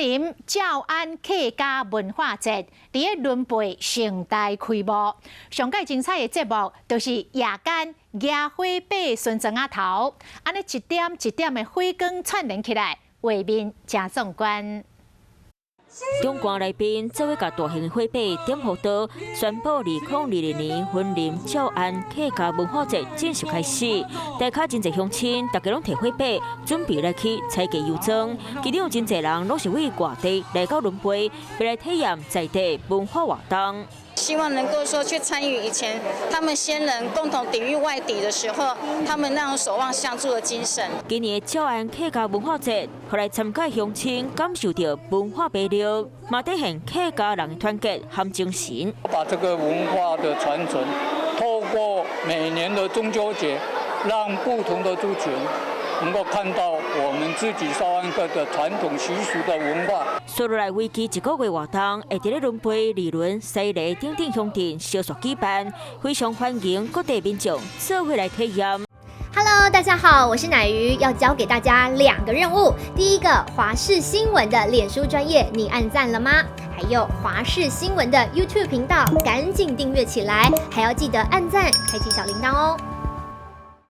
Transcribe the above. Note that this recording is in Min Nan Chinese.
林詔安客家文化節佇咧崙背盛大開幕，上蓋精彩的節目就是夜間舉火爬巡庄仔頭，按呢一點一點的火光串聯起來，畫面誠壯觀。長官來賓做伙共大型火把點予燈，宣布2022年雲林詔安客家文化節正式開始。大家真濟鄉親，大家攏提火把，準備來去採集遊莊。其中有真濟人攏是為外地來到崙背，欲來體驗在地文化活動。希望能夠說去參與以前他們先人共同抵禦外敵的時候，他們那種守望相助的精神。今年詔安客家文化節，予來參加鄉親感受著文化魅力，嘛體現客家人的團結和精神。把這個文化的傳承，透過每年的中秋節，讓不同的族群能夠看到我們自己邵安客的傳統習俗的文化。接落來為期一個月活動，會佇咧崙背、二崙、西螺等等鄉鎮相續舉辦，非常歡迎各地民眾做伙來體驗。 Hello，大家好，我是奶魚，要交給大家兩個任務。第一個，華視新聞的臉書專頁，你按讚了嗎？還有華視新聞的 YouTube 頻道，趕緊訂閱起來，還要記得按讚，開啟小鈴鐺哦。